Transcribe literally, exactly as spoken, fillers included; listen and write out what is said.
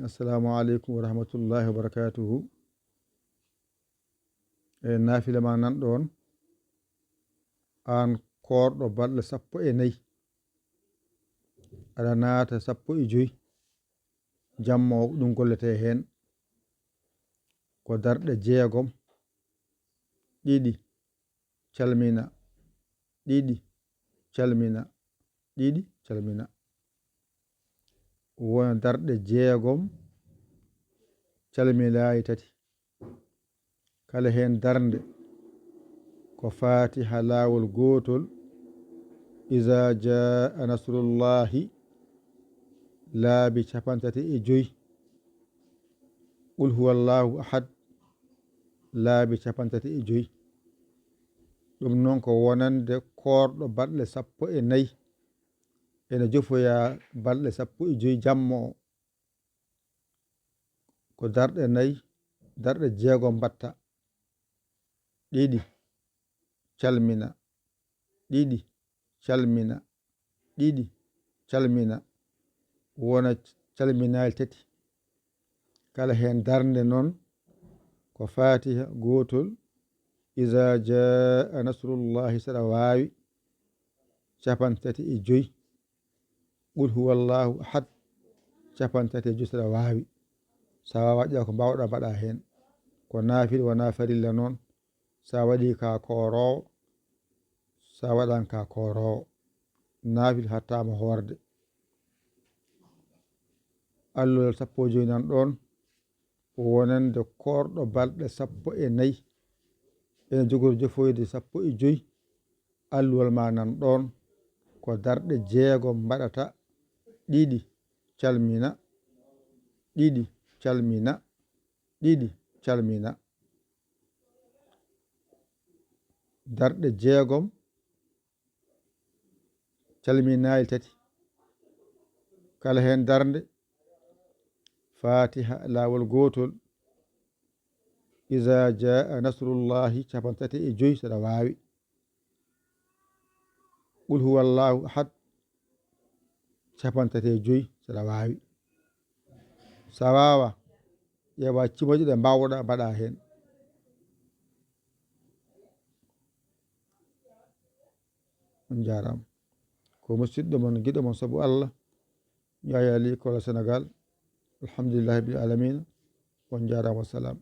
Assalamu aleykum wa rahmatullahi wa barakatuhu. E naafila ma nan ɗon, aan koorɗo balɗe sappo e nayi, aɗa naata sappo e joy, jamma o ɗum gollete heen ko darɗe jeegom, ɗiɗi, calmina, ɗiɗi, calmina, ɗiɗi, calmina. Wona darɗe jeegom, calminaaɗe tati. Kala heen darnde ko Faatiha laawol gootol, Iza jaa nasrullahi, laabi capantati e joy, Qul huwallahu ahad, laabi capantati e joy. Ɗum noon ko wonande koorɗo balɗe sappo e nayi, ene jofoya balɗe sappo e joy jamma o. Ko darɗe nayi, darɗe jeegom mbatta. Ɗiɗi, calmina. Ɗiɗi, calmina. Ɗiɗi, calmina. Wona calminaali tati. Kala heen darnde noon ko Faatiha gootol, Iza jaa nasrullahi, saɗa waawi, capantati e joy. Qul huwallahu ahad, capantati e joy, saɗa waawi. So a waawaa, ƴeew ko mbaawɗaa mbaɗaa heen. Ko naafila, wonaa farilla noon. So a waɗii ka kooroowo, so a waɗaani ka kooroowo. Naafila hattaama hoorde. Allol sappo e joy nan ɗoon, wonande koorɗo balɗe sappo e nayi, ene jogori jofoyde sappo e joy. Alluwal ma nan ɗoon, ko darɗe jeegom mbaɗata, ɗiɗi calmina, ɗiɗi calmina, ɗiɗi calmina. Darɗe jeegom, calminaali tati. Kala heen darnde, Faatiha laawol gootol, Iza jaa nasrullahi, capantati e joy, saɗa waawi. Qul huwallahu ahad, capantati e joy, saɗa waawi. So a waawaa, ƴeewa cimoje ɗe mbaawɗaa mbaɗaa heen. On njaaraama. Ko musidɗo mon, giɗo mon sabu Allah, Yaya Ly Kolo Senegal. Alhamdulillahi rabbil alamina. On njaaraama, wassalam.